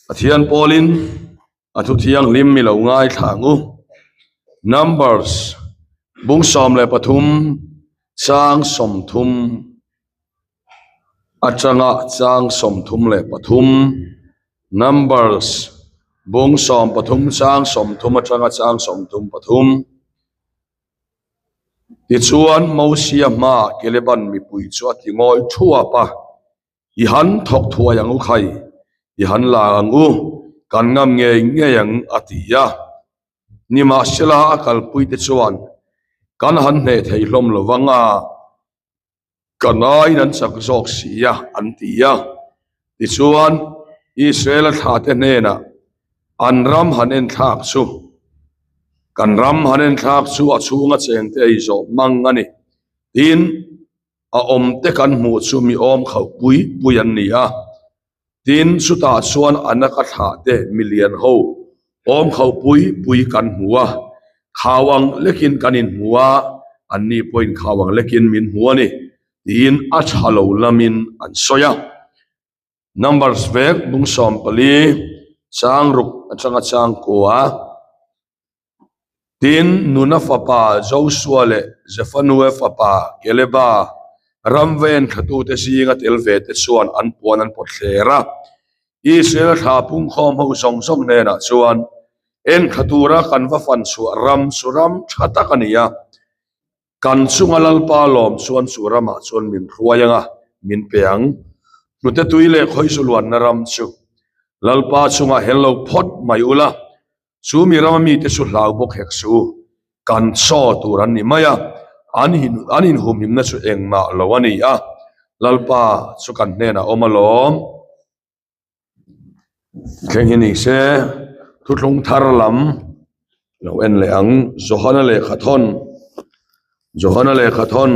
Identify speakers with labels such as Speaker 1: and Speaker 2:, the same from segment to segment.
Speaker 1: Pathian pawlin a thu thianghlim mi lo ngaithla ang u. Numbers bung 13 chang 30 atanga chang 33 Numbers bung 13 chang 30 atanga chang 33 Tichuan Mosia hmaah Keleban mipui chu a ti ngawi thuap a. I han thawk thuai ang u khai, i han la ang u, kan ngam ngei ngei ang a ti a. Nimahsela a kalpuite chuan kan han hneh thei hlawm lo vang a, kan aiin an chak zawk si a an ti a. Tichuan Israela thlate hnenah an ram han enthlak chu, kan ram han enthlak chu a chhunga chengte ei zawh hmang a ni, tiin A awm te kan hmuh chu mi awm khauh pui pui an ni a, tin chutah chuan a naka thlah te milian ho awm khauh pui pui kan hmu a, khau ang lekin kan inhmu a, anni pawhin khau ang lekin min hmu a ni tiin a tha lo lamin an sawi a. Numbers vek bung 14 chang ruk atanga chang kua. Tin, Nuna fapa Josua leh Zefanue fapa Keleba ram ven thlatute zinga tel ve te chuan an puan an pawt thler a. Israel thla pungkhawm ho zawng zawng hnenah chuan, En thla tura kan va fan chhuah ram chu ram tha tak a ni a, kan chunga Lalpa lawm chuan chu ramah chuan min hruai ang a, min pe ang. Hnute tui leh khawizu luanna ram chu Lalpa chungah hel lo phawt mai ula, Chu mi rama mite chu hlau bawk hek suh u, kan chaw tur an ni mai a, an an inhumhimna chu engmah lo a ni a, Lalpa chu kan hnenah awm alawm. Thleng hi ni se, thuthlung thar lam lo en leh ang, Johana lehkha thawn, Johana lehkha thawn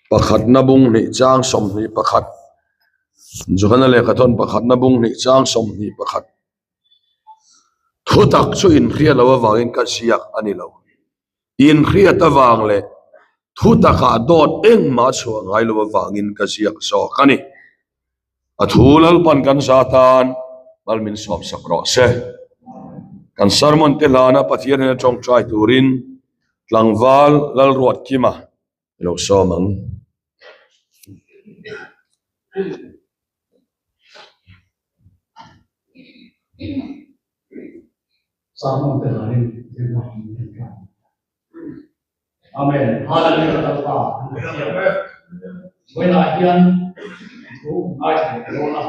Speaker 1: pakhatna bung hnih chang 21, Johana lehkha thawn pakhatna bung hnih chang 21. Thutak chu inhriat loh avangin ka ziak a ni lo. Inhriat avang leh thutakah dawt engmah chhuah ngai loh avangin ka ziak zawk a ni. A thu Lalpan kan za tan mal min sawmsak rawh se. Kan sermon te hlana Pathian hian a tawngtai turin tlangval Lalruatkima i lo sawm ang.
Speaker 2: Sermon te hlanin zirna min en tlang. Amen. Hallelujah Lalpa an thiam. Vawiinah hian thu ngaithla leh dawn a.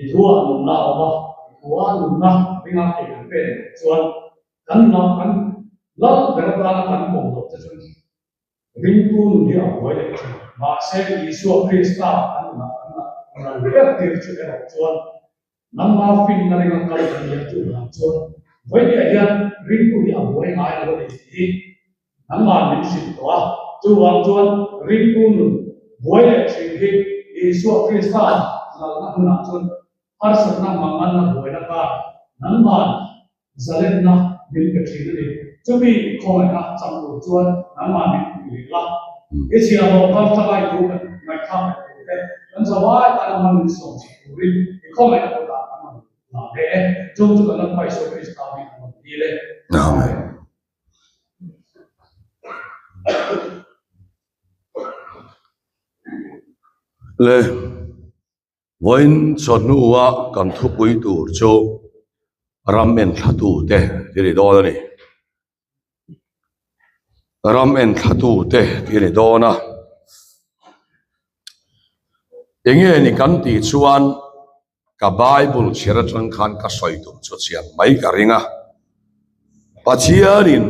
Speaker 2: I thu ah nunna a awm a, i thu ah nunna ringa ke kan pen loh chuan kan lal kan lal ber atana kan pawm loh te chu Ringtu nun hi a buai leh thin. Mahse, Isua Krista kan nunah kan lal ber tir chu erawh chuan nangma finna ringa kal kan nia chu vang chuan vawinia hian ringtu hi a buai ngai lo a ni tih hi nangma'n min hrilh tawh a. Chuvang chuan ringtu nun buai leh thin hi Isua Krista lalna hmunah chuan harsatna manganna buaina kar nangma'n Zalenna min pe thin a ni. Chumi khawngaihna chang tur chuan nangmah min pui leh la. I chhiahhlawh kal tanga i thu kan ngaihthlak leh tur te, kan zawai tana hman min sawm chhih turin i khawngaihna kutah kan rawn la ve e. Chung chu kan Lalpa Isua Krista min an rawn dil e.
Speaker 1: Amen. Le. Vawiin chawhnua kan thupui tur chu ram enthlatute tih a ni dawn a ni. Ram enthlatute tih a ni dawn a. Enge ni kan tih chuan ka Bible chhiar atang khan ka sawi tum chu chian mai ka ring a. Pathianin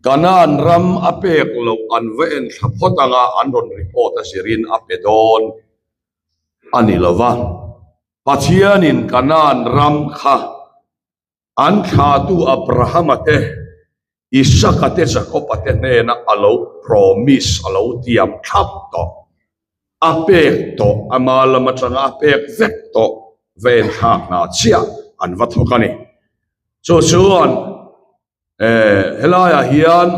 Speaker 1: Kanaan ram a pek loh an va en thla phawt anga an rawn report a zirin a pe dawn a ni lo va. Pathianin Kanaan ram kha an thlahtu Abrahama te, Isaka te, Jakoba te hnena a lo promise, a lo tiam thlap tawh, a pek tawh, ama lam atanga a pek vek tawh va en thlak hna chiah an va thawk a ni. Chu chuan helaiah hian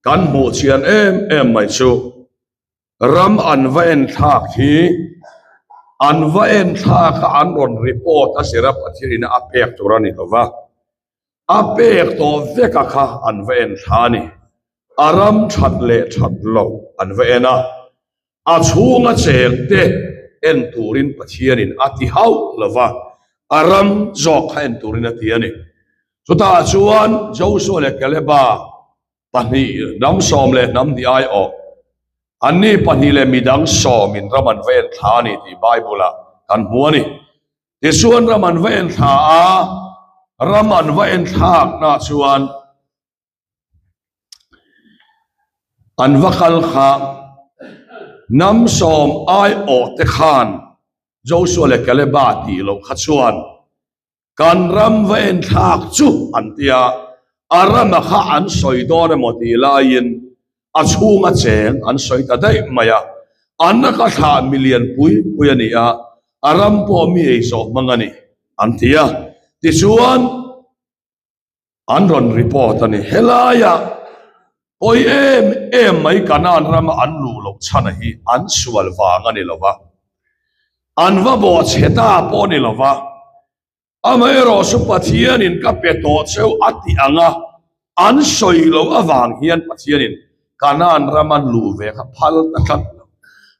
Speaker 1: kan hmuh chian em em mai chu ram an va en thlak hi. An va en thlak a, an rawn report a zira Pathianin a pek tur a ni lo va, a pek tawh vek a kha an va en thla a ni. A ram that leh that lo an va en a, a chhunga cheng te en turin Pathianin a ti hauh lo va, a ram zawk kha en turin a ti a ni. Chutah chuan Joshua leh Kaleba pahnih hnam sawm leh hnam hnih aiawh anni pahnih leh midang sawmin ram an va en thla a ni tih Bible ah kan hmu a ni. Tichuan ram an va en thla a, ram an va en thlakna chuan an va kal kha hnam sawm aiawh te khan Joshua leh Kaleba tih loh kha chuan Kan ram va en thlak chu an ti a, a rama kha an sawi dawn emaw tih laiin a chhunga cheng an sawi ta daih mai a, an ka thlah milian pui pui a ni a, a ram pawh mi ei zawh hmang a ni an ti a, tichuan an rawn report a ni. Helaia pawi em em mai Kanaan rama an luh loh chhana hi an sual vang a ni lo va, an va bawh chhe ta pawh a ni lo va, amaherawh chu Pathianin ka pe tawh cheu a ti ang a, an sawi loh avang hian Pathianin Kanaan rama luh ve kha phal ta tlat lo.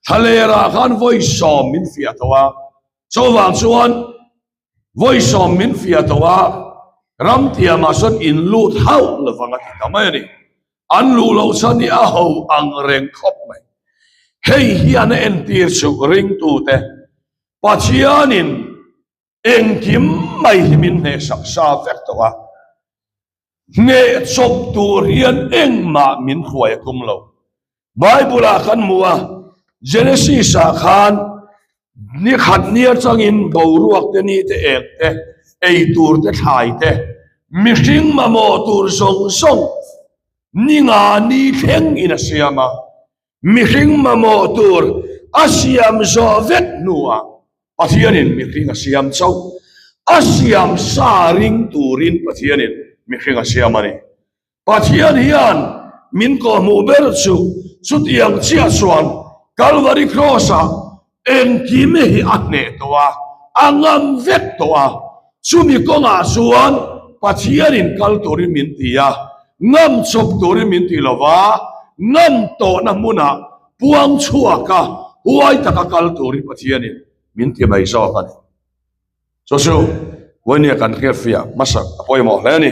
Speaker 1: Thlalerah khan vawi sawm min fiah tawh a, chuvang chuan Vawi sawm min fiah tawh a, ram tiamah sawn in lut hauh lovang a ti ta mai a ni. An luh loh chuan i a ho ang reng khawp mai. Hei hian a entir chu ringtute Pathianin engkim mai hi min hnehsak sa vek tawh a, hneh chawp tur hian engmah min hruai a tum lo. Bible ah kan hmu a, Genesis ah khan ni khat ni atangin boruak te ni te ek te ei tur te thlai te mihring mamawh tur zawng zawng ni nga ni thleng in a siam a, mihring mamawh tur a siam zawh vek hnuah Pathianin mihring a siam chauh. A siam sa ring turin Pathianin mihring a siam a ni. Pathian hian min kawhhmuh ber chu chutiang chiah chuan Kalvari Cross-ah engkim hi a hneh tawh a, a ngam vek tawh a. Chumi kawngah chuan Pathianin kal turin min ti a, ngam chawp turin min ti lo va, ngam tawhna hmunah puang chhuaka huai taka kal turin Pathianin min ti mai zawk a ni. Chu chu Vawinia kan hriatfiah hmasa a pawimawh hle a ni.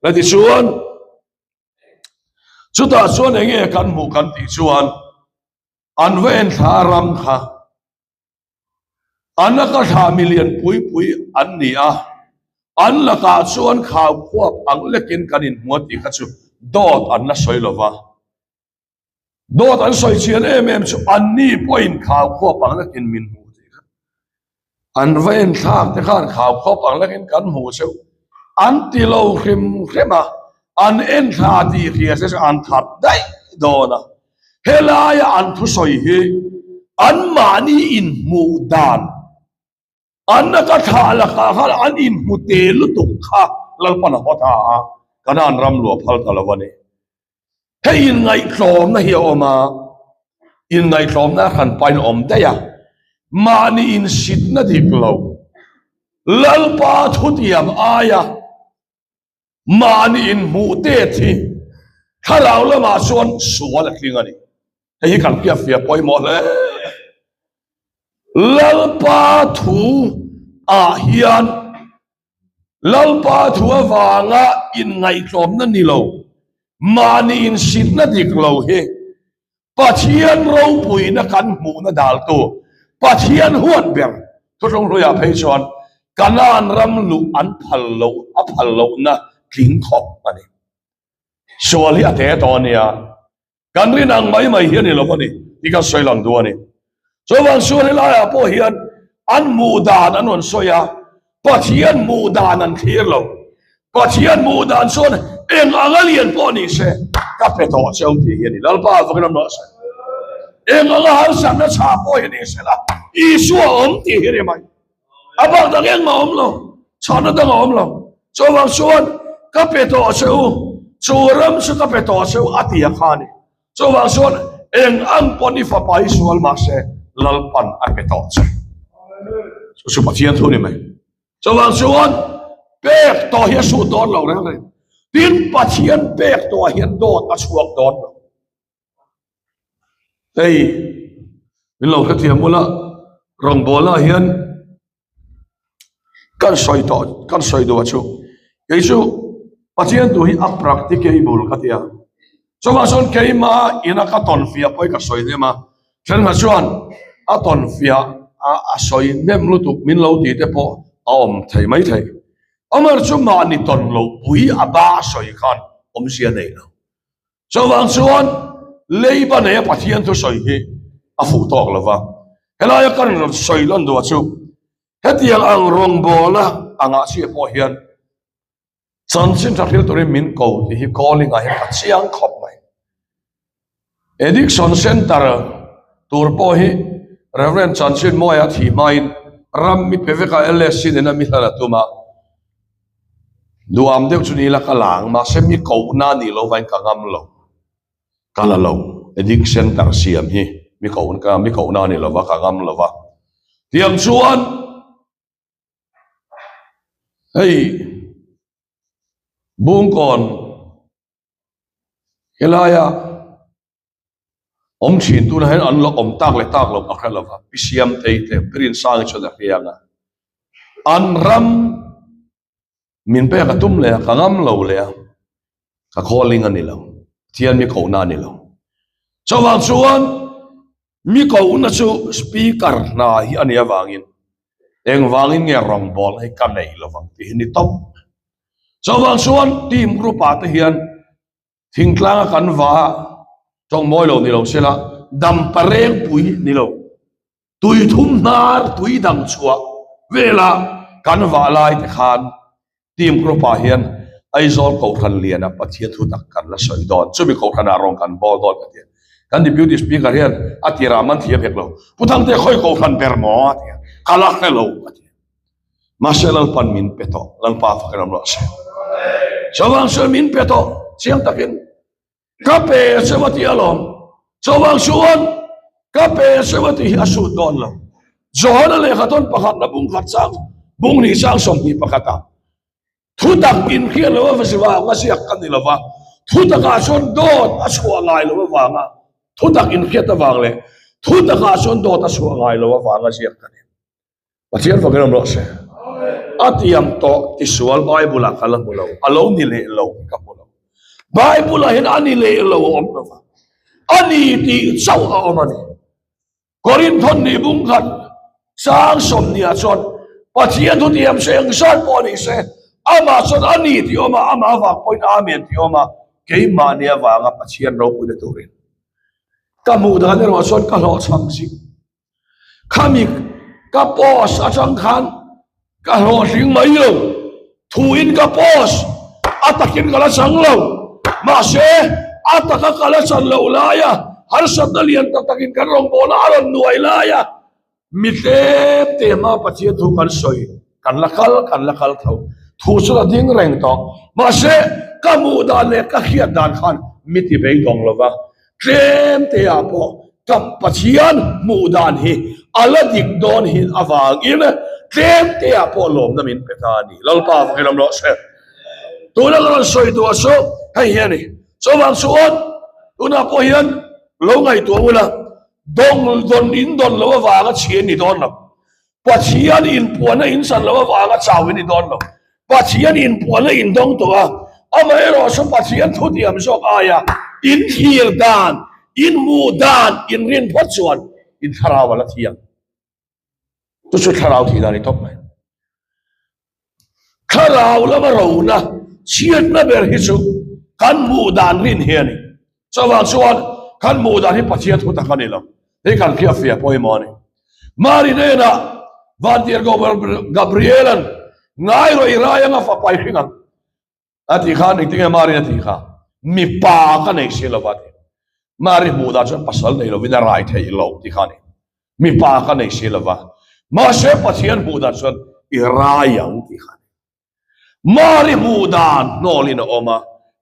Speaker 1: La tichuan chutah chuan eng nge kan hmuh kan tih chuan an va en thla ram kha an laka thla milian pui pui an ni a, an lakah chuan khau khuap ang lekin kan inhmu a tih kha chu dawt an la sawi lo va. Dawt an sawi chian em em chu anni pawhin khau khuap ang lekin min hmu tih kha an va en thlak te khan khau khuap ang lekin kan hmu cheu an ti lo hrim hrim a, an en thla tih hria se chu an that daih dawn a, helaia an thusawi hi anmahni inhmuh dan An laka thlah lakah khan an inhmu te lutuk kha Lalpan a haw ta a, Kanaan ram luah phal ta lo a ni. Hei inngaihtlawmna hi a awm a, inngaihtlawmna a hran pahin a awm daih a, mahni insitna dik lo, Lalpa thutiam aia mahni inhmuh tet hi thlarau lamah chuan sual a tling a ni. Hei hi kan hriatfiah pawimawh hle. Lalpa thu ah hian Lalpa thu avanga inngaihtlawmna ni lo, mahni insitna dik lo hi Pathian ropuina kan hmuhna daltu Pathian huat ber Thuthlung hluiah phei chuan Kanaan ram luh an phal loh a phal lohna tling khawp a ni. Sual hi a te tawh a nia. Kan rin ang mai mai hi a ni lo a ni tih kan sawi lang duh a ni. Chuvang chuan helaiah pawh hian an hmuh dan an rawn sawi a, Pathian hmuh dan an thlir lo. Pathian hmuh dan chuan eng anga lian pawh ni se ka pe tawh cheu tih hi a ni. Lalpa vakin ram rawh se. Eng anga harsatna chhah pawh hi ni se la, Isua awm tih hi a ni mai. A bak dang engmah a awm lo, chhahna dang a awm lo. Chuvang chuan ka pe tawh che u, chu ram chu ka pe tawh che u a ti a kha a ni. Chuvang chuan eng ang pawn i fapa hi sual mahse Lalpan a pe tawh che. Chu chu Pathian thu ni mai. Chuvang chuan pek tawh hi a sut dawn lo reng reng. Tin, Pathian pek tawhah hian dawt a chhuak dawn lo. Hei, min lo hrethiam ula, rawngbawlnaah hian kan sawi tawh, kan sawi duh a chu. Kei chu Pathian tu hi a practicable ka ti a. Chuvang chuan keimah ina ka tawn fiah pawh hi ka sawi hnem a, thenkhat chuan a tawn fiah a a sawi hnem lutuk min lo tih te pawh a awm thei mai thei. Amar chu mahni tawn loh pui a ba a sawi khan awmzia nei lo. Chuvang chuan leiba neia Pathian thusawi hi a fuh tawk lo va. Helaia kan rawn sawi lawn duh chu hetiang ang rawngbawlna angah chiah pawh hian chanchin tha hril turin min ko tih hi calling ah hian ka chiang khawp mai. Addiction Centre tur pawh hi Rev. Chanchin Mawia thih hmain ram mi pe veka LSC nena mi hlan a tum a. Duham deuh chu ni ila ka la ang, mahse mi kohna a nih loh vangin ka ngam lo, ka la lo. Addict center siam hi mi kohna mi kohna a ni lova ka ngam lo va. Tiang chuan hei Bungkawn helaia awm thin tunah hian an la awm tak leh tak lo ka hre lova, Pi Siamtei te Pi Rinsangi chuan a hriang a, an ram min pek a tum leh a, ka ngam lo leh a, ka calling a ni lo, Pathian mi kohna a ni lo. Chuvang chuan mi kohna chu speaker hna hi a nih avangin engvangin nge rawngbawlna hi ka nei lovang tih hi ni tawp. Chuvang chuan team group ah te hian Thingtlanga kan va tawng mawi lo ni lo sela, dampa rengpui ni lo, tui thum hnar tui dang chhuah vela kan vah lai te khan team group ah hian Aizawl Kohhran liana Pathian thu tak kan la sawi dawn, chumi Kohhranah rawn kan bawl dawn ka ti a. Kan Deputy Speaker hian a tirah man thiam hek lo, Pu Thangte khawi Kohhran ber maw a ti a, ka la hre lo a ti a. Mahse Lalpan min pe tawh, Lalpa fakin awm rawh se. Chawang chuan min pe tawh, chiang takin ka pe che va ti alawm. Chawang chuan ka pe che va tih hi a sut dawn lo. Johana lehkha tawn pakhat na bung khat chang, bung hnih chang 21 ah thutak inhriat loh avang a ziak ka ni lova, thutakah chuan dawt a chhuah ngai loh avanga thutak inhriat avang leh thutakah chuan dawt a chhuah ngai loh avanga ziak ka ni. Pathian fakin awm rawh se. A tiam tawh tisual Bible ah ka la hmu lo, a lo ni leh lo ka hmu lo. Bible ah hian a ni leh lo a awm lo va, a ni tih chauh a awm a ni. Korinthon ni bung khat chang 20 ah chuan Pathian thu tiam se eng zat pawh a ni se, amah chuan a ni tih a awm a, amah avang pawhin Amen tih a awm a, keimahni avanga Pathian ropuina turin. Ka hmuh dan erawh chuan ka hlawhchham zing. Khami ka post atang khan ka hlawhtling mai lo, thuin ka post a takin ka la chang lo, mahse a taka ka la chan loh laia harsatna lian tak takin kan rawngbawlna a rawn nuai laia mi tlem te hma Pathian thu kan sawi kan la kal kan la kal tho, thu chu la ding reng tawh, mahse ka hmuh dan leh ka hriat dan khan mi ti beidawng lova Tlem te ah pawh ka Pathian hmuh dan hi a la dik dawn hin avangin tlem te ah pawh lawmna min pe ta a ni. Lalpa fakin awm rawh se. Tuna ka rawn sawi duh a chu hei hi a ni. Chuvang chuan tunah pawh hian lo ngaihtuah ula, dawng dawn in dawn loh avanga chhi a ni dawn lo. Pathian inpuanna in chan loh avanga chau in ni dawn lo. Pathian inpuanna in dawng tawh a, amaherawh chu Pathian thutiam zawk aia in thlir dan, in hmuh dan, in rin phawt chuan in thlarau a la thiang. Chu chu thlarau thih dan a ni tawp mai. Thlarau lama rona chhiatna ber hi chu kan hmuh dan rin hi a ni. Chuvang chuan kan hmuh dan hi Pathian thu tak a ni lo. Hei kan hriat fiah pawimawh a ni. Mari hnenah Vantir Gabrielan ngai rawh i rai anga fapa i hring ang a tih khan engtinge Mari'n a tih kha? Mipa ka nei si lova a ti. Mari hmuh dan chuan pasal nei lovin a rai theih lo tih kha a ni. Mipa ka nei si lova. Mahse Pathian hmuh dan chuan i rai ang tih kha a ni. Mari hmuh dan hnawlin a awm a.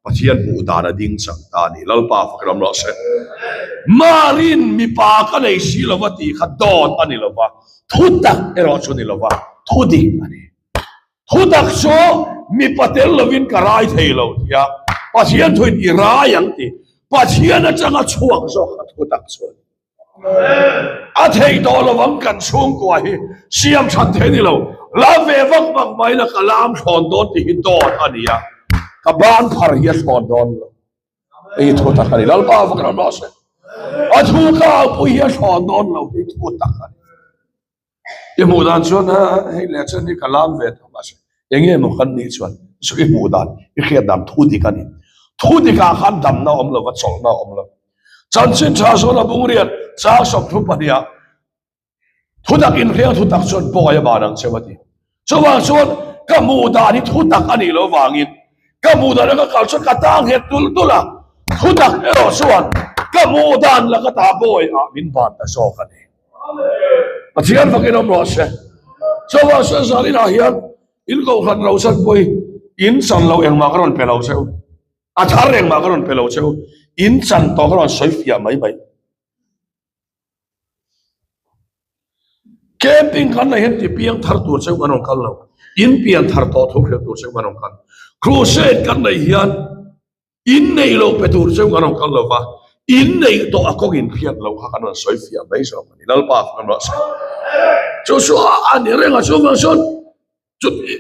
Speaker 1: Pathian hmuh dan a ding chang ta a ni. Lalpa fak ram rawh se. Marin mipa ka nei si lova tih kha dawt a ni lova, thu tak erawh chu ni lova, thu dik a ni. Thu tak chu mipa tel lovin ka rai thei lo tia Pathian thuin i rai ang tih Pathian atanga chhuak zawk kha thu tak chu a ni. A theih tawh lo ang kan chhungkua hi siam that thei ni lo. Lam ve vak vak mai la ka lam thlawn dawn tih hi dawt a ni a, ka ban phar hi a thlawn dawn lo. Hei hi thu tak a ni. Lalpa vak ram rawh se. A thu ka au pui hi a thlawn dawn lo hi thu tak a ni. I hmuh dan chuan hei leh chuan hi ka lam ve tho mahse eng nge maw kan nih chuan chu i hmuh dan i hriat dan thu dik a ni. Thu dikah khan damna a awm lo va, chawlhna a awm lo. Chanchin tha zawn a bung riat chang 32 ah thu tak inhriang thu tak chuan pawi a ban ang cheu a ti. Chuvang chuan ka hmuh dan hi thu tak a nih loh vangin ka hmuh dan a ka kal chuan ka tang nghet tulh tulh a, thu tak erawh chuan ka hmuh dan laka ta pawi ah min ban ta zawk a ni. Pathian fakin awm rawh se. Chuvang chuan zaninah hian in kohhran ro chan pawh hi in chan lo engmah ka rawn pe lo cheu. A thar engmah ka rawn pe lo cheu. In chan tawh ka rawn sawi fiah mai mai. Camping kan nei hian ti piang thar tur cheu kan rawn kal lo. In pian thar tawh thu hrilh tur cheu kan rawn kal. Crusade kan nei hian In neih loh pe tur cheu kan rawn kal lo va, in neih tawh a kawng in hriat loh kha kan rawn sawi fiah mai zawk a ni. Lalpa kha kan ruah sawi. Chu chu a ni reng a, chuvang chuan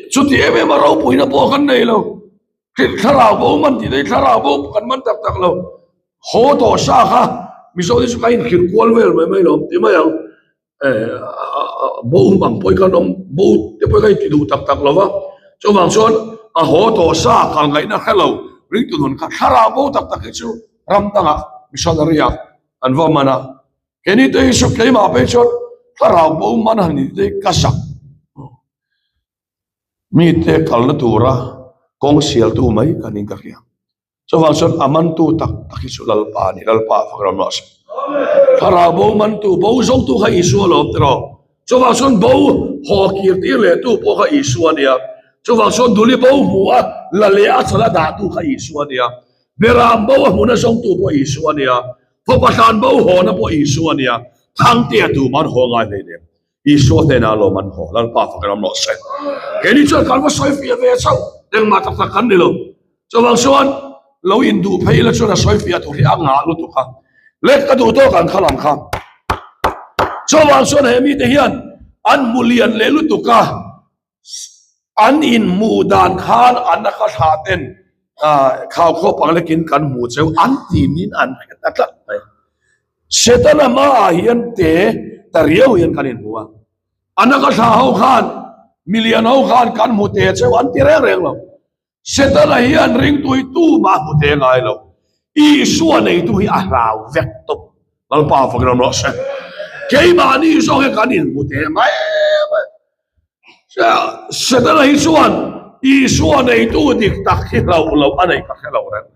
Speaker 1: chuti em em a ropuina pawh kan nei lo. Thlarau bo man tih te hi thlarau bo kan man tak tak lo. Haw tawh sa kha Mizo te chu ka inhrilh kual vel mai mai lo ti mai ang. Bo hum ang pawh hi kan awm, bo te pawh hi ka inti duh tak tak lo va, chuvang chuan a haw tawh sa kal ngaihna hre lo ringtu nun kha thlarau bo tak tak hi chu ram dangah missionary ah an va man a, keini te hi chu keimah phei chuan thlarau bo man han nih te hi ka zak. Mite kalna tura kawng sialtu mai ka ning ka hria. Chuvang chuan a mantu tak tak hi chu Lalpa a ni, Lalpa a fak ram rawh se. Thlarau bo mantu, bo zotu kha Isua lo awm tiraw. Chuvang chuan bo haw kir tir leh tu pawh kha Isua a nia. Chuvang chuan duli bo hmu a, la leh a chala dahtu kha Isua a nia. Beram bo a hmuna zawngtu pawh Isua a nia. Fapa hlan bo hawna pawh Isua a nia. Thangtea tuman haw ngai hlei nem. Isua hnenah lawm an haw, Lalpa fak ram rawh se. Keini chuan kan va sawi fiah ve chauh, engmah tak tak kan ni lo. Chuvang chuan lo induh phei ila chuan a sawi fiah tur hi a ngah lutuk a, let ka duh tawk ang kha lam kha. Chuvang chuan he mite hian an hmu lian leh lutuk a, an inhmuh dan khan an a ka thlah ten khau khaw pang lekin kan hmu cheu an tinin an hre ta tlat mai. Setana hmaah hian te ta riau hian kan inhmu a, an a ka thlah ho khan milian ho khan kan hmu te cheu an ti reng reng lo. Setana hian ringtu hi tumah hmu te ngai lo. Isua neitu hi a hlau vek tawp. Lalpa fakin awm rawh se. Keimahni zawk hi kan inhmu te mai mai. Setana hi chuan Isua neitu dik tak hi hlauh loh a nei ka hre lo reng.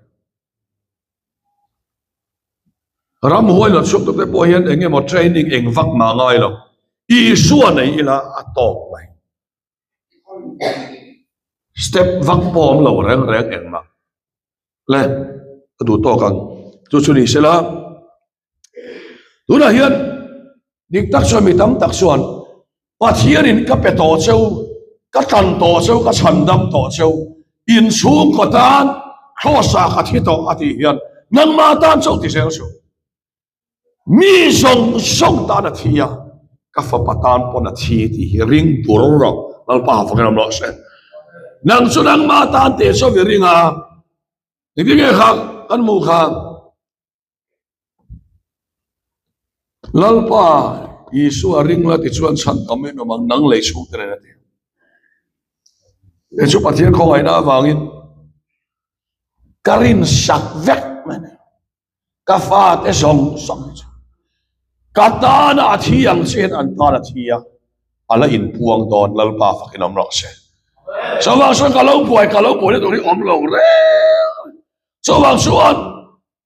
Speaker 1: Ramhuai lo chhuak tute pawh hian eng emaw training eng vak mah ngai lo. Isua nei ila a tawk mai. Step vak pawh awm lo reng reng engmah le ka duh tawk ang chu chu ni sela tunah hian dik tak chuan mi tam tak chuan Pathianin ka pe tawh cheu ka tlan tawh cheu ka chhan dam tawh cheu inchhungkaw tan cross ah ka thi tawh a tih hian nangmah tan chauh ti zel suh. Mi zawng zawng tan a thi a, ka fapa tan pawn a thi tih hi ring bur rawh, Lalpa fakin awm rawh se. Nang chu nangmah tan teh chu i ring a, engtin nge kha kan hmuh kha? Lalpa Isua ring la tichuan chhan tam em em ang nang lei chhungte nen a ti. Hei chu Pathian khawngaihna avangin ka rinsak vek mai a ni. Ka fate zawng zawng hi chu ka tana a thi ang che hian an tan a thi a, a la inpuang dawn Lalpa fakin awm rawh se. Chuvang chuan ka lo buai ka lo buai na tur hi awm lo reng. Chuvang chuan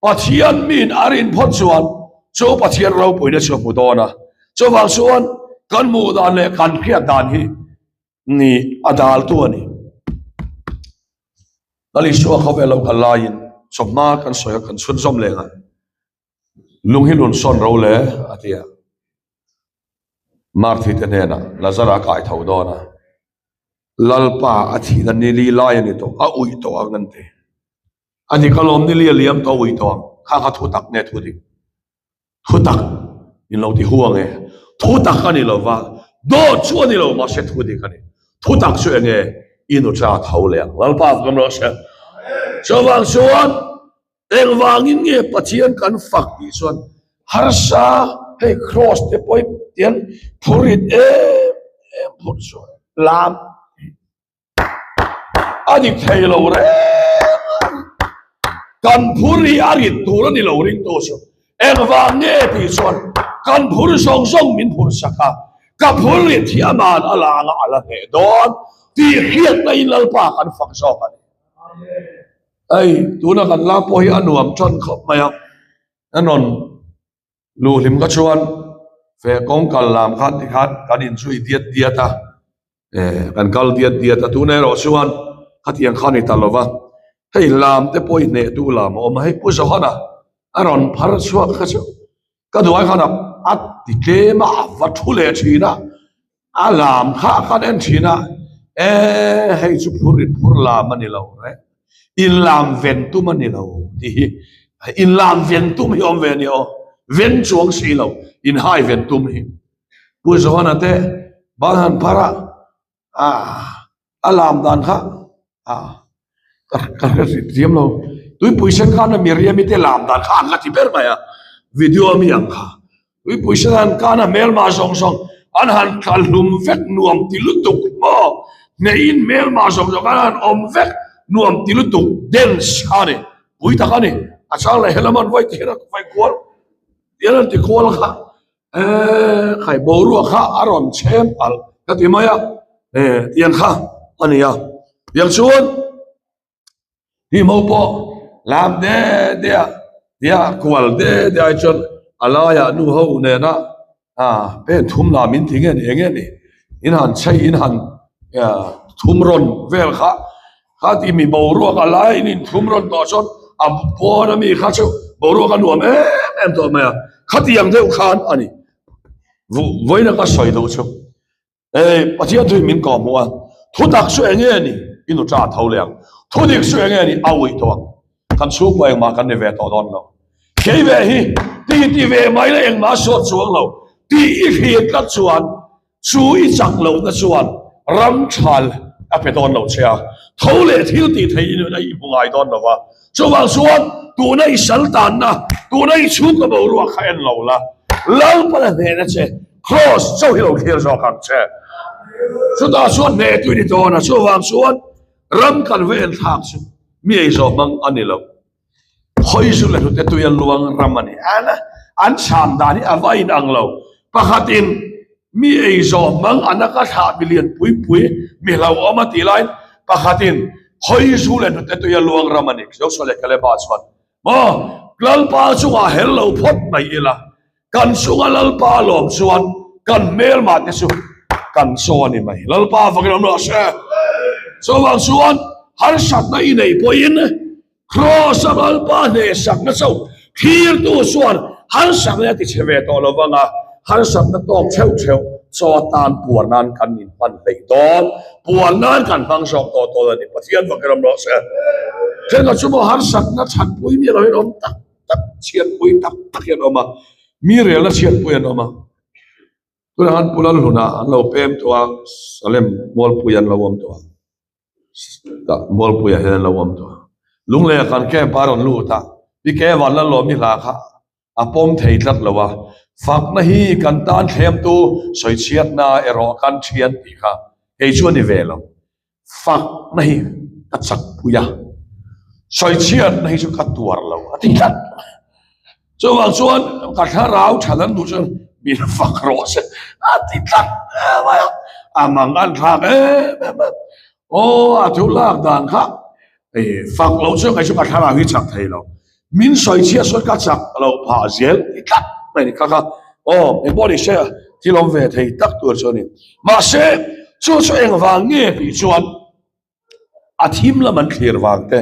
Speaker 1: Pathian min a rin phawt chuan chu Pathian ropuina chu a hmu dawn a. Chuvang chuan kan hmuh dan leh kan hriat dan hi ni a daltu a ni. Lal Isua khawvel lo kal laiin chawhma kan sawi a kan chhunzawm leng a, lung hi nun sawn ro le a ti a. Marthi te hnenah Lazara a kai tho dawn a, Lalpa a thihna ni li lai a ni tawh, a uih tawh ang an ti. A dik alawm ni li a liam tawh a uih tawh ang, kha kha thu tak nge thu dik? Thu tak in lo ti huang e. Thu tak a ni lo va, dawt chu a ni lo, mahse thu dik a ni. Thu tak chu enge i nucha tho leh ang. Lalpa fak rawh se. Chuvang chuan engvangin nge Pathian kan fak tih chuan harsa hei cross te pawh hi tian phurit em em phut chuan lam A dik thei lo reng a ni. Kan phur hi a rit tur a ni lo ring tu chu. Engvang nge tih chuan kan phur zawng zawng min phur sak a, ka phur rit hi aman a lang a, a la hneh dawn tih hriatna in Lalpa kan fak zawk a ni. Hei tuna kan lak pawh hi a nuam tan khawp mai a, a rawn Luh hlim ka chuan feh kawng kal lam khan tikhan kan inzui diat diat a, eh kan kal diat diat a, tuna erawh chuan khatiang kha a ni ta lo va, hei lam te pawh i hneh tu lam a awm a, hei Pu Johana a rawn phar chhuak kha chu ka duai khan a ti tlem a, a va thu leh thin a, a lam kha a kan en thin a, eh hei chu phur in phur lam a ni lo reng. Inlam ven tum a ni lo tih hi inlam ven tum hi awm ve a ni aw, ven chuang si lo inhai ven tum hi. Pu Johana te ban han phar a, ah a lam dan kha ah ka hre thiam lo. Tuipui sen khan a Miriam-i te lam dan kha an la ti ber mai a, video a mi ang kha. Tuipui sen han kan a hmelma zawng zawng an han tla hlum vek nuam ti lutuk maw hneihin hmelma zawng zawng an han awm vek nuam ti lutuk dance kha a ni pui tak a ni a chang leh helam an vai ti hian a vai kual tian an ti kual kha eee khai boruak kha a rawn chhem palh ka ti mai a eh tiang kha a ni a tiang chuan. Hi mo pawh lam de de a tia kual de de ai chuan a laiah nu ho nena pen thum lam in ti nge ni eng nge ni in han chei in han thum rawn vel kha kha ti mi boruak a lai in in thum rawn tawh chuan a pawn ami kha chu boruak a nuam em em tawh mai a khatiang deuh khan a ni vawiin a ka sawi duh chu. Ei, Pathian thu in min kawh hmuh a, thu tak chu eng nge ni? I nu ṭa tho leh ang. Thu dik chu eng nge ni? A uih tawh ang. Kan chhungkua engmah kan ni ve tawh dawn lo. Kei ve hi ti ti ve mai la engmah a suat chuang lo. Tih i hlir tlat chuan chu i chak lohna chuan ram ṭhal a pe dawn lo che a, tho leh thil tih theih i nuna i hmu ngai dawn lo va. Chuvang chuan tuna i sal tanna, tuna i chhungkaw boruak kha en lo la, Lalpana hnehna che Kraws chauh hi lo thlir zawk ang che. Chutah chuan hneh tui ni dawn a, chuvang chuan ram kan va en thlak chu mi ei zawh hmang a ni lo. Khawi zu leh hlute tui a luang ram a ni. An an chhan dan hi a va inang lo. Pakhatin mi ei zawh hmang a naka thlah mi lian pui pui mi hlauhawm a tih laiin pakhatin khawi zu leh hnute tui a luang ram a ni. Joshua leh Kaleba chuan maw Lalpa chungah hel lo phawt mai ila Kan chunga Lalpa lawm chuan kan hmelmah te chu kan chaw a ni mai. Lalpa fakin awm rawh se. Chuvang chuan harsatna i neih pawhin Kraws-a Lalpa hnehsakna chauh thlirtu chuan harsatna a ti chhe ve tawh lo vang a, harsatna tawk theuh theuh chaw atan puar nan kan inhman hleih dawn. Puar nan kan hmang zawk tawh dawn a ni. Pathian fakin awm rawh se. Thenkhat chu maw harsatna chhanpui mi erawhin awm tak. tak chhiatpui tak tak hi an awm a, mi relna chhiatpui an awm a, tunah khan Pu Lalhluna an lo pem tawh a, Salem Mualpui an lo awm tawh a, Mualpuiah hian an lo awm tawh a, Lungleiah kan camp a rawn lut a, Pi Kevan Lalawmi hla kha a pawm thei tlat lo a, fakna hi kan tan thlemtu sawichhiatna erawh kan thian tih kha kei chu a ni ve lo. Fakna hi ka chakpui a, sawichhiatna hi chu ka tuar lo a ti tlat. Chuvang chuan ka thlarau than an duh chuan min fak rawh se a ti tlat mai a, a mang an thlak em em a. Aw a thu lak dan kha fak loh chuan kei chu ka thlarau hi chak thei lo. Min sawichhiat sawn ka chak lo phah zel ti tlat mai ni kha kha aw engpawh ni se thil awm ve thei tak tur chu a ni. Mahse chu chu engvang nge tih chuan A thim lam an thlir vang te,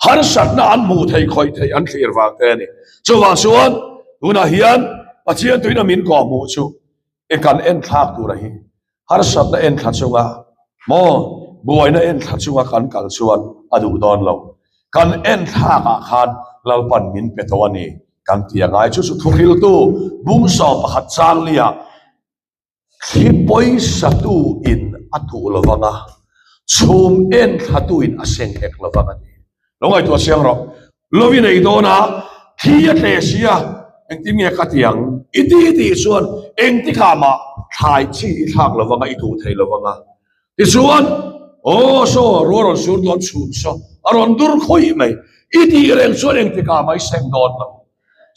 Speaker 1: harsatna an hmuh theih khawih theih an thlir vang te a ni. Chuvang chuan tunah hian Pathian tuina min kawhhmuh chu e kan enthlak tura hi harsatna enthla chunga maw buaina enthla chunga kan kal chuan a duh dawn lo. Kan enthlak ah khan Lalpan min pe tawh a ni kan ti a ngai. Chu chu thuhriltu bung 11 changlia Thli pawisa tu in a tuh lo vang a, chhum en thla tu in a seng hek lo vang a ti. Lo ngaihtuah chiang rawh. Lo i nei dawn a, thli a tle si a, engtin nge ka ti ang? I ti tih chuan engtikah mah thlai chi i thlak lo vang a, i tuh thei lo vang a. Tichuan, aw saw, ruah rawn sur dawn chhum saw, a rawn dur khawih mai. I tih reng chuan engtikah mah i seng dawn lo.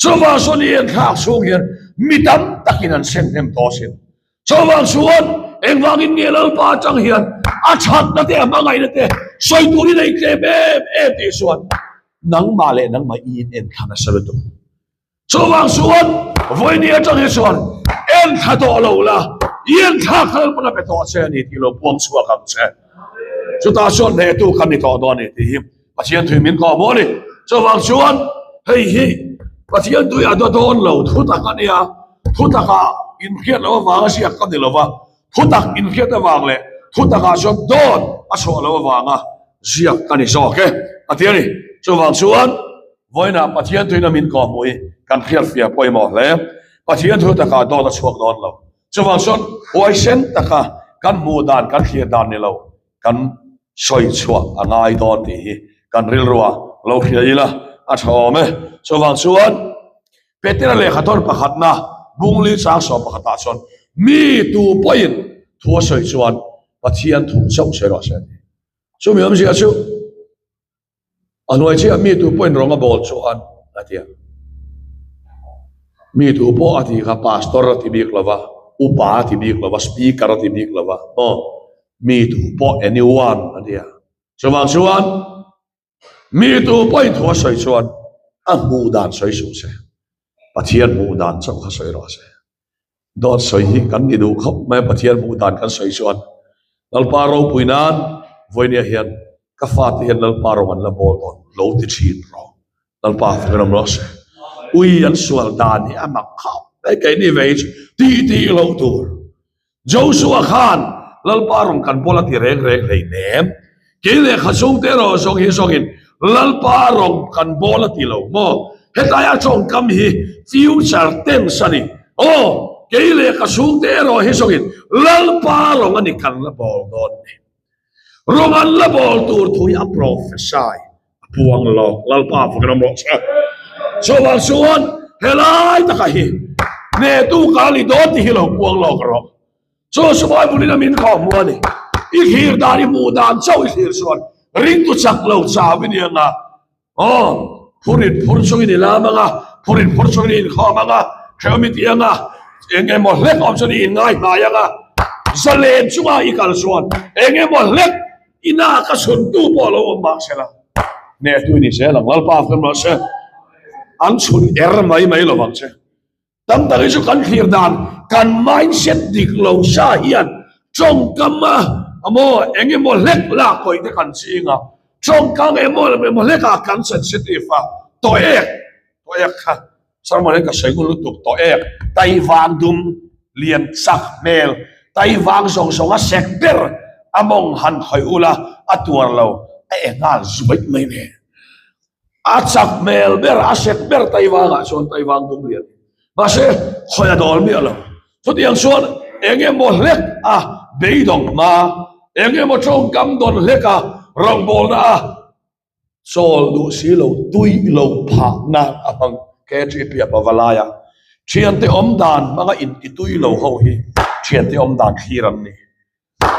Speaker 1: Chuvang chuan i enthlak chhung hian mi tam takin an seng hnem tawh asin. Chuvang chuan engvangin nge Lalpa atang hian a thatna te a hmangaihna te sawi tur i nei tlem em em tih chuan nangmah leh nangmah i in enthla nasa lutuk. Chuvang chuan vawiini atang hi chuan enthla tawh lo la, i enthlak kha Lalpa'n a pe tawh che a ni tih lo puang chhuak ang che. Chutah chuan hnehtu kan ni tawh dawn a ni tih hi Pathian thui min kawh maw ni? Chuvang chuan hei hi Pathian tui a daw dawn lo thu tak a nia, thu takah inhriat loh avanga ziak ka ni lova, thu tak inhriat avang leh thu takah chuan dawn a chhuah loh avanga ziak ka ni zawk e a ti a ni. Chuvang chuan vawiinah Pathian tuina min kawh hmuh hi kan hriatfiah pawimawh hle. Pathian thu takah dawn a chhuak dawn lo. Chuvang chuan huaisen taka kan hmuh dan kan thlir dan ni lo kan sawi chhuah a ngai dawn tih hi kan rilruah lo hria ila a tha awm e. Chuvang chuan Petera lehkha tawn pakhatna bungli chang sawm pakhatah chuan mi tu pawhin thu a sawi chuan Pathian thu chauh sawi rawh se a ti. Chumi awmzia chu A hnuai chiah mi tu pawhin rawng a bawl chuan a ti a. Mi tu pawh a ti kha pastor a ti bik lo va, upa a ti bik lo va, speaker a ti bik lo va, aw mi tu pawh anyone a ti a. Chuvang chuan mi tu pawhin thu a sawi chuan a hmuh dan sawi suh se, Pathian hmuh dan chauh kha sawi rawh se. Dawt sawi hi kan ni duh khawp mai a, Pathian hmuh dan kan sawi chuan Lalpa ropui nan vawinia hian ka fate hian Lalpa rawng an la bawl dawn lo ti thin rawh. Lalpa fakin awm rawh se. Ui an sual dan hi a mak khawp mai keini ve hi chu tih tih loh tur. Joshua khan Lalpa rawn kan bawl a ti reng reng hlei nem. Kei lehkha chhungte erawh zawng hi zawngin Lalpa rawn kan bawl a ti lo maw? Hetaia tawngkam hi future tense a ni. Aw, kei lehkha chhungte erawh hi zawngin Lalpa rawn a ni kan la bawl dawn ni. Rawn an la bawl tur thu hi a prophesy, a puang lawk. Lalpa fakin awm rawh che. Chuvang chuan helai takah hi hnehtu ka ni dawn tih hi lo puang lawk rawh. Chu chu Bible in a min kha hmu a ni. I thlir dan, i hmuh dan chauh i thlir chuan ringtu chak lo chau i ni ang a. Aw, phurin phur chungin i lam ang a, phurin phur chungin i inkhawm ang a, hrehawm i ti ang a, eng emaw hlek awm chuan i inngai hnai ang a, zalen chunga i kal chuan eng emaw hlek ina ka chhuntu pawh lo awm mah se la, hnehtu i ni zel ang, Lalpa fem rawh se, an chhun er mai mai lo vang che. Tam tak hi chu kan thlir dan, kan mindset dik lo sa hian tawngkam a emaw eng emaw hlek lak kawih te kan ching a, tawngkam emaw emaw hlek ah kan sensitive a, tawek, tawek kha sermon hi ka sawi ngun lutuk, tawek, taivang dum lian chak hmel, taivang zawng zawng a sek ber a mawng han khawih ula a tuar lo, a e nghal zuaih mai nen. A chak hmel ber, a sek ber Taivangah chuan Taivang dum lian. Mahse, khawi a dawl miah lo. Chutiang chuan eng emaw hlek a beidawng hma, eng emaw tawngkam dawn hlek a rawngbawlna a chawl duh si lo, tui lo phah nan a hmang KTP a pavalai a. Thiante awm dan hmanga inti tui lo ho hi thiante awm dan thlir an ni.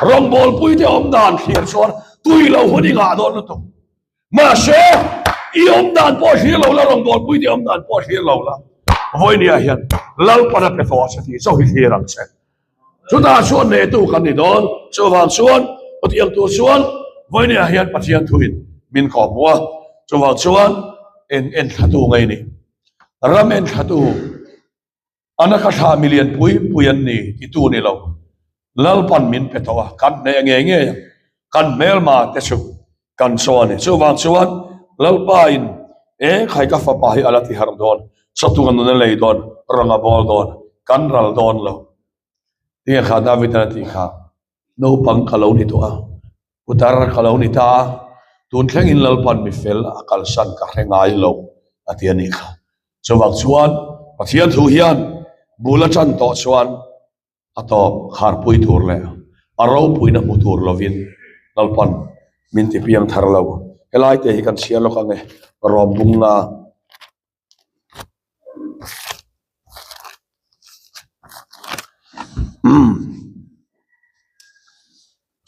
Speaker 1: Rawngbawlpuite awm dan thlir chuan tui lo hun i ngah dawn lutuk. Mahse, i awm dan pawh thlir lo la, rawngbawlpuite awm dan pawh thlir lo la, vawinia hian Lalpan a pe tawh a che tih chauh hi thlir ang che. Chutah chuan neitu kan ni dawn. Chuvang chuan Pathian tur chuan vawinia hian Pathian thuin min kawhhmuh a. Chuvang chuan en enthlatu ngei ni. Ram enthlatu. A naka thla milian pui pui an ni titu ni lo. Lalpan min pe tawh a, kan hneh ngei ngei ang. Kan hmelma te chu. Kan chaw a ni. Chuvang chuan Lalpa in e khai ka fapa hi a la ti harh dawn, chawtu a nun a lei dawn, rang a bawl dawn, kan ral dawn lo. Tinge kha David an a tih kha, Naupang ka lo ni tawh a, putar ka lo ni ta a, tun thlengin Lalpan mi fel a kalsan ka hre ngai lo a ti a nih kha. Chuvang chuan Pathian thu hian bul a tan tawh chuan a tawp kharpui tur leh a ropuina hmu tur lovin Lalpan min ti piang thar lo. Helai te hi kan chhiar lawk ang e, rawm bung nga.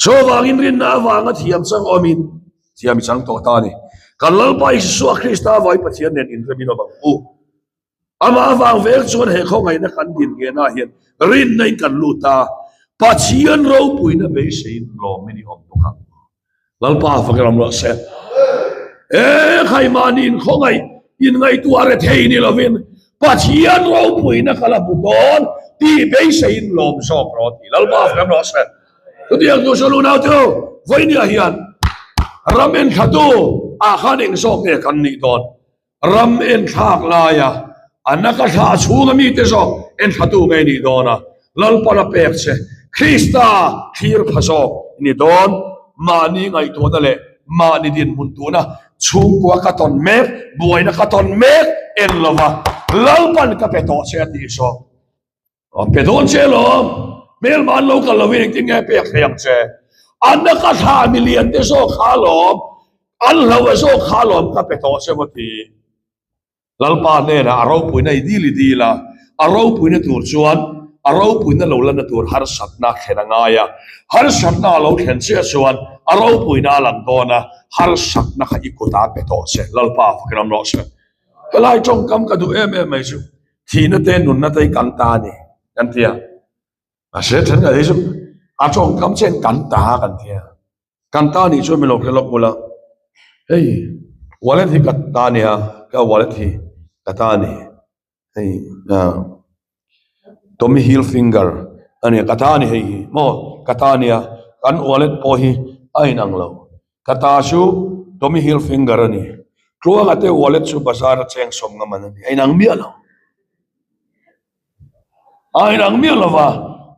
Speaker 1: Chuvangin rinna avanga thiam chang awmin thiam i chang tawh ta a ni. Kan Lalpa Isua Krista avangin Pathian nen inremin awm ang u. Amah avang vel chuan he khawngaihna kan din ngenah hian rinna in kan lut a, Pathian ropuina beiseiin lawmin i awm bawk ang. Lalpa fak ram rawh se. E khai mahni in khawngaih in ngaihtuah re thei ni lovin Pathian ropuina ka la hmu dawn tih beiseiin lawm zawk rawh ti. Lalpa fak ram rawh se. Chutiang chu Salu nau chu vawinia hian ram enthlatu ah khan eng zawk nge kan nih dawn? Ram enthlak laia a naka thlah chhunga mite zawk enthlatu ngei nih dawn a, Lalpan a pek che Krista thlir pha zawk i ni dawn. Mahni ngaihtuahna leh mahni dinhmun tuna chhungkua ka tawn mek, buaina ka tawn mek en lova Lalpan ka pe tawh che a tih zawk. A pe dawn che alawm, hmelma an lo kal lovin engtin nge pek thei ang che? A naka thla milian te zawk kha alawm, an hlo a zawk kha alawm ka pe tawh che maw ti. Lalpa hnenah a ropuina i dil i dil a, a ropuina tur chuan a ropuina lo lanna tur harsatna thlen a ngai a, harsatna a lo thlen chiah chuan a ropuina a lang dawn a, harsatna kha i kutah pe tawh che, Lalpa fakin awm rawh se. Helai tawngkam ka duh em em mai chu. Thihna te nunna te hi kan ta a ni kan ti a, mahse thenkhat hi chu a tawngkam chian kan ta kan ti a, kan ta nih chuan min lo hre lawk bula hei wallet hi ka ta a nia ka wallet hi ka ta a ni hei ah Tommy Hilfiger a nia ka ta a ni hei hi maw ka ta a nia kan wallet pawh hi a inang lo. Ka ta chu Tommy Hilfiger a ni. Tluanga te wallet chu bazar a cheng sawm ngam an a ni. A inang miah lo. A inang miah lo va.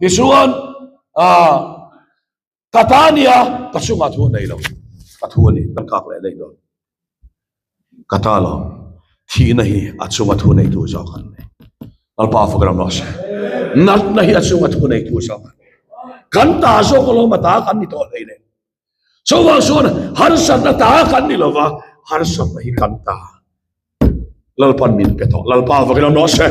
Speaker 1: Tichuan, ah, ka ta a nia, ka chungah thu a nei lo. Ka thu a ni, kan kak leh daih dawn. Ka ta lo. Thihna hi a chunga thu neitu zawk an ni. Lalpa fak ram rawh se. Natna hi a chunga thu neitu zawk an ni. Kan ta zawk alawm a ta kan ni tawh hlei le. Chuvang chuan harsatna ta kan ni lova, harsatna hi kan ta. Lalpan min pe tawh. Lalpa vakin awm rawh se.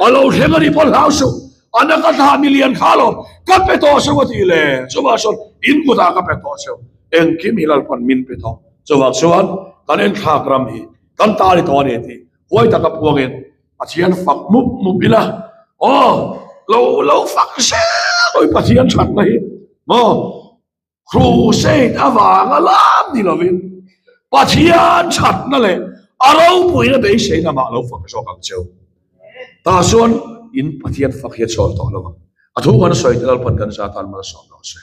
Speaker 1: A lo thleng a nih pawh hlau suh. A na ka thlah milian kha lo ka pe tawh cheu a tih le. Chuvang chuan in kutah ka pe tawh cheu. Engkim hi Lalpan min pe tawh. Chuvang chuan kan enthlak ram hi kan ta ni tawh a ni tih huai taka puangin Pathian fak mup mup ila. Aw lo lo fak zel Pathian thatna hi maw. Crusade avanga lam ni lovin Pathian thatna leh a ropuina beiseina mah lo fak zawk ang cheu. Tah chuan in Pathian fak hi a chawl tawh lo ang. A thu kan sawi te Lalpan kan zat tan malsawm rawh se.